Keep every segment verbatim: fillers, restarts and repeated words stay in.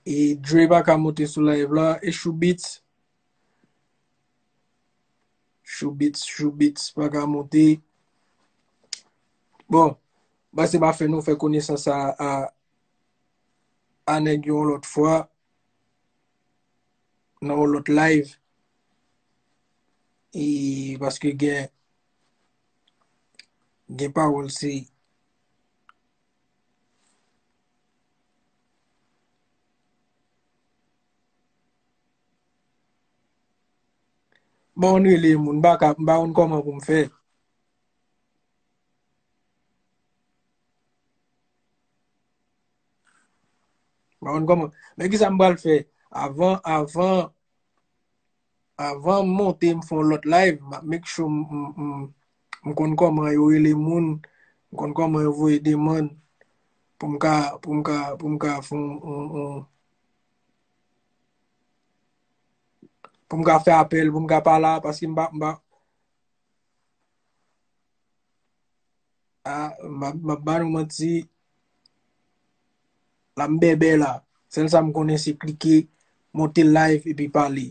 E Dre pa ka monte sou live la. E Shoubits. Shoubits, Shoubits pa ka monte. Bon, ba se pa fè nou fè konesans a, a, a nèg yon lòt fwa. Nan yon lòt live. E paske gen, gen pawòl se Bon, m rele moun, m pa ka, m pa konn kòman pou m fè. M pa konn kòman. Men kisa m pral fè? Avan, avan, avan m monte, m fè yon lòt live, m ap make sure m, m, m, m konn kòman yo rele moun, m konn kòman yo voye demann pou m ka, pou m ka, pou m ka fè yon, yon, yon, pou m ka fè apèl, pou m ka pale, paske m pa, m pa, a, m ap, m ap ba nou manti, la m bèbè la. Sèl sa m konnen se klike, monte live epi pale.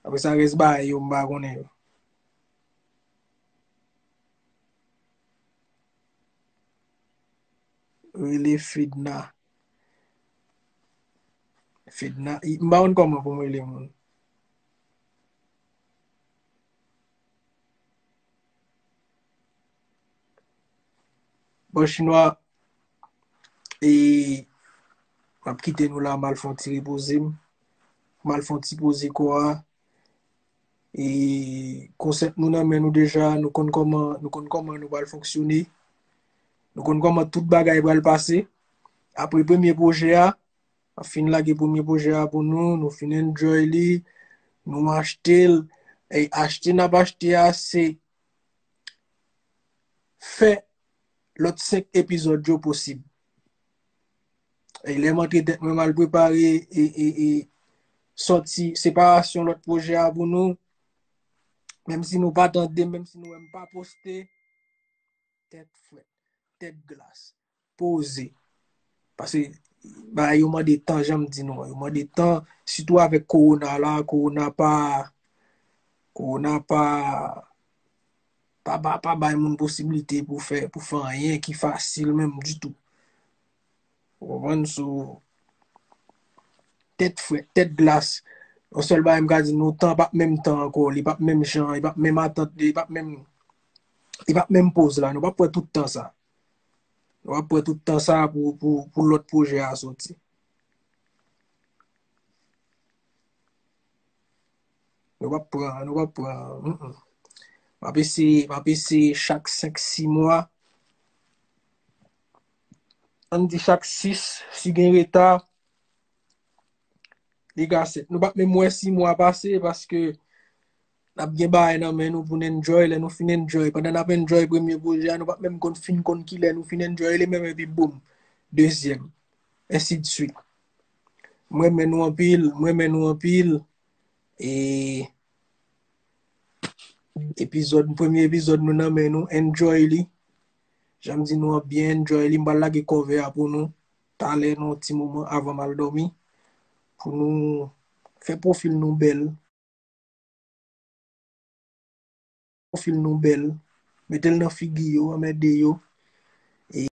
Apre sa, rès bagay yo, m pa konnen yo. Rele Fedna. Fedna, i- m pa konn kòman pou m rele moun. Bon, Chinwa, e m ap kite nou la, m al fè yon ti repoze m. M al fè yon ti poze kò a. E konsèp nou nan men nou deja, nou konn kòman, nou konn kòman nou pral fonksyone. Nou konn kòman tout bagay pral pase. Apre premye pwojè a, ap fin lage premye pwojè a pou nou, nou fin enjoy li, nou achte l. E achte n ap achte a, se fè lòt senk epizòd yo posib. E lè m antre tèt mwen, m al prepare e, e, e sòti separasyon lòt pwojè a pou nou. Menm si nou pa tande, menm si nou wè m pa poste, tèt frèt, tèt glas, poze. Paske bagay yo mande tan, jan m di nou an, yo mande tan, sitou avèk kowona la, kowona pa, kowona pa, pa, pa, pa bay moun posiblite pou fè, pou fè anyen ki fasil menm ditou. Ou konprann? So, tèt frèt, tèt glas. Yon sèl bagay m ka di nou, tan p ap menm tan ankò, li p ap menm jan, li p ap menm atant, li p ap menm, li p ap menm poz la. Nou p ap pran tout tan sa. Nou p ap pran tout tan sa pou, pou, pou lòt pwojè a soti. Nou p ap pran, nou p ap pran. Mm, mm. M ap eseye, m ap eseye chak senk, sis mwa. Ann di chak sis, si gen reta, li ka sèt. Nou p ap menm wè sis mwa pase paske n ap gen bagay nan men nou pou n enjoy. Lè nou fin enjoy, pandan n ap enjoy premye pwojè a, nou p ap menm konn fin konn kilè nou fin enjoy li menm, epi boum, dezyèm, ensi de swit. M renmen nou anpil, m renmen nou anpil. E epizòd, premye epizòd nou nan men nou, enjoy li. Jan m di nou an, byen enjoy li. M pral lage cover a pou nou talè nan yon ti moman avan m al dòmi. Pou nou fè pwofil nou bèl. Pwofil nou bèl. Mete l nan figi yo, anmède yo.